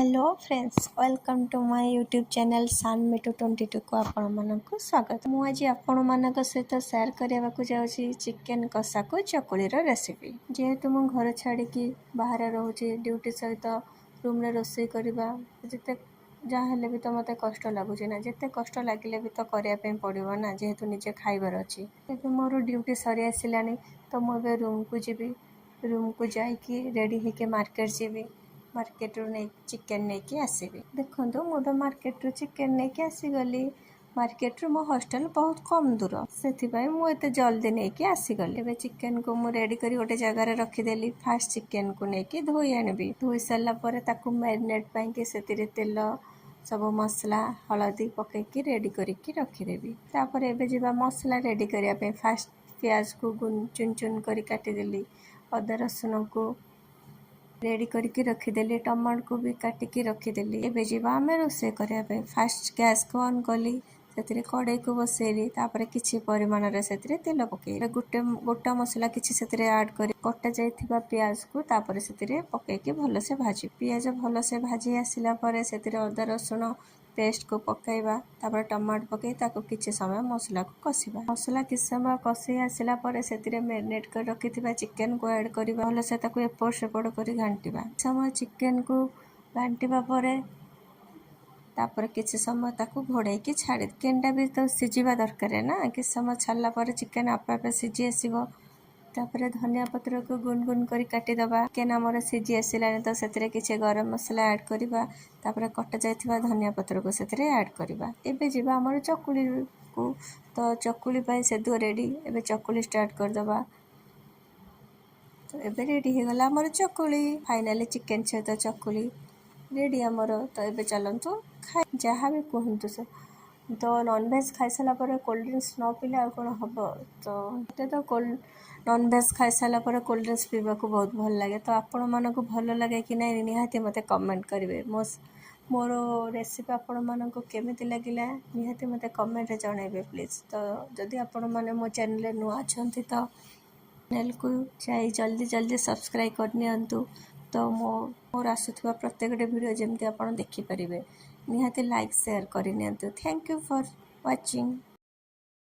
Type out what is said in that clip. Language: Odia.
Hello friends, welcome to my YouTube channel San Mitu 22କୁ ଆପଣମାନଙ୍କୁ ସ୍ୱାଗତ। ମୁଁ ଆଜି ଆପଣମାନଙ୍କ ସହିତ ସେୟାର କରିବାକୁ ଯାଉଛି ଚିକେନ୍ କଷାକୁ ଚକୁଳିର ରେସିପି। ଯେହେତୁ ମୁଁ ଘର ଛାଡ଼ିକି ବାହାରେ ରହୁଛି, ଡ୍ୟୁଟି ସହିତ ରୁମ୍ରେ ରୋଷେଇ କରିବା ଯେତେ ଯାହା ହେଲେ ବି ତ ମୋତେ କଷ୍ଟ ଲାଗୁଛି ନା। ଯେତେ କଷ୍ଟ ଲାଗିଲେ ବି ତ କରିବା ପାଇଁ ପଡ଼ିବ ନା, ଯେହେତୁ ନିଜେ ଖାଇବାର ଅଛି। ଏବେ ମୋର ଡ୍ୟୁଟି ସରି ଆସିଲାଣି, ତ ମୁଁ ଏବେ ରୁମ୍କୁ ଯିବି। ରୁମ୍କୁ ଯାଇକି ରେଡ଼ି ହେଇକି ମାର୍କେଟ ଯିବି। ମାର୍କେଟରୁ ନେଇ ଚିକେନ୍ ନେଇକି ଆସିବି। ଦେଖନ୍ତୁ, ମୁଁ ଏବେ ମାର୍କେଟରୁ ଚିକେନ୍ ନେଇକି ଆସିଗଲି। ମାର୍କେଟରୁ ମୋ ହଷ୍ଟେଲ ବହୁତ କମ୍ ଦୂର, ସେଥିପାଇଁ ମୁଁ ଏତେ ଜଲ୍ଦି ନେଇକି ଆସିଗଲି। ଏବେ ଚିକେନକୁ ମୁଁ ରେଡ଼ି କରି ଗୋଟେ ଜାଗାରେ ରଖିଦେଲି। ଫାଷ୍ଟ ଚିକେନକୁ ନେଇକି ଧୋଇ ଆଣିବି। ଧୋଇ ସାରିଲା ପରେ ତାକୁ ମ୍ୟାରିନେଟ୍ ପାଇଁକି ସେଥିରେ ତେଲ, ସବୁ ମସଲା, ହଳଦୀ ପକାଇକି ରେଡ଼ି କରିକି ରଖିଦେବି। ତାପରେ ଏବେ ଯିବା ମସଲା ରେଡ଼ି କରିବା ପାଇଁ। ଫାଷ୍ଟ ପିଆଜକୁ ଚୁନ ଚୁନ କରି କାଟିଦେଲି। ଅଦା ରସୁଣକୁ ରେଡ଼ି କରିକି ରଖିଦେଲି। ଟମାଟୋକୁ ବି କାଟିକି ରଖିଦେଲି। ଏବେ ଯିବା ଆମେ ରୋଷେଇ କରିବା ପାଇଁ। ଫାଷ୍ଟ ଗ୍ୟାସ୍କୁ ଅନ୍ କଲି, ସେଥିରେ କଡ଼େଇକୁ ବସେଇଲି। ତାପରେ କିଛି ପରିମାଣରେ ସେଥିରେ ତେଲ ପକେଇଲି। ଗୋଟେ ଗୋଟା ମସଲା କିଛି ସେଥିରେ ଆଡ଼୍ କରି କଟା ଯାଇଥିବା ପିଆଜକୁ ତାପରେ ସେଥିରେ ପକେଇକି ଭଲସେ ଭାଜି, ପିଆଜ ଭଲସେ ଭାଜି ଆସିଲା ପରେ ସେଥିରେ ଅଦା ରସୁଣ ପେଷ୍ଟକୁ ପକାଇବା। ତାପରେ ଟମାଟୋ ପକାଇ ତାକୁ କିଛି ସମୟ ମସଲାକୁ କଷିବା। ମସଲା କିଛି ସମୟ କଷି ଆସିଲା ପରେ ସେଥିରେ ମ୍ୟାରିନେଟ୍ କରି ରଖିଥିବା ଚିକେନକୁ ଆଡ଼୍ କରିବା। ଭଲସେ ତାକୁ ଏପଟ ସେପଟ କରି ଘାଣ୍ଟିବା। ସମୟ ଚିକେନକୁ ଘାଣ୍ଟିବା ପରେ ତାପରେ କିଛି ସମୟ ତାକୁ ଘୋଡ଼େଇକି ଛାଡ଼ି, ଚିକେନଟା ବି ତ ସିଝିବା ଦରକାର ନା। କିଛି ସମୟ ଛାଡ଼ିଲା ପରେ ଚିକେନ ଆପେ ଆପେ ସିଝି ଆସିବ। ତାପରେ ଧନିଆ ପତ୍ରକୁ ଗୁଣ୍ଡ ଗୁଣ୍ଡ କରି କାଟିଦେବା। ଚିକେନ ଆମର ସିଝି ଆସିଲାଣି, ତ ସେଥିରେ କିଛି ଗରମ ମସଲା ଆଡ଼୍ କରିବା। ତାପରେ କଟା ଯାଇଥିବା ଧନିଆ ପତ୍ରକୁ ସେଥିରେ ଆଡ଼୍ କରିବା। ଏବେ ଯିବା ଆମର ଚକୁଳିକୁ। ତ ଚକୁଳି ପାଇଁ ସେଦୁଅ ରେଡ଼ି। ଏବେ ଚକୁଳି ଷ୍ଟାର୍ଟ କରିଦେବା। ତ ଏବେ ରେଡ଼ି ହେଇଗଲା ଆମର ଚକୁଳି। ଫାଇନାଲି ଚିକେନ ସହିତ ଚକୁଳି ରେଡ଼ି ଆମର। ତ ଏବେ ଚାଲନ୍ତୁ ଖାଇ। ଯାହା ବି କୁହନ୍ତୁ ସେ ତ ନନଭେଜ୍ ଖାଇସାରିଲା ପରେ କୋଲ୍ଡ ଡ୍ରିଙ୍କସ୍ ନ ପିଇଲେ ଆଉ କ'ଣ ହେବ? ତ ମୋତେ ତ ନନଭେଜ୍ ଖାଇସାରିଲା ପରେ କୋଲ୍ଡ ଡ୍ରିଙ୍କସ୍ ପିଇବାକୁ ବହୁତ ଭଲ ଲାଗେ। ତ ଆପଣମାନଙ୍କୁ ଭଲ ଲାଗେ କି ନାହିଁ, ନିହାତି ମୋତେ କମେଣ୍ଟ କରିବେ। ମୋର ରେସିପି ଆପଣମାନଙ୍କୁ କେମିତି ଲାଗିଲା, ନିହାତି ମୋତେ କମେଣ୍ଟରେ ଜଣାଇବେ ପ୍ଲିଜ୍। ତ ଯଦି ଆପଣମାନେ ମୋ ଚ୍ୟାନେଲରେ ନୂଆ ଅଛନ୍ତି, ତ ଚ୍ୟାନେଲକୁ ଯାଇ ଜଲ୍ଦି ଜଲ୍ଦି ସବସ୍କ୍ରାଇବ୍ କରିନିଅନ୍ତୁ। ତ ମୋର ଆସୁଥିବା ପ୍ରତ୍ୟେକଟି ଭିଡ଼ିଓ ଯେମିତି ଆପଣ ଦେଖିପାରିବେ, ନିହାତି ଲାଇକ୍ ସେୟାର କରିନିଅନ୍ତୁ। Thank you for watching.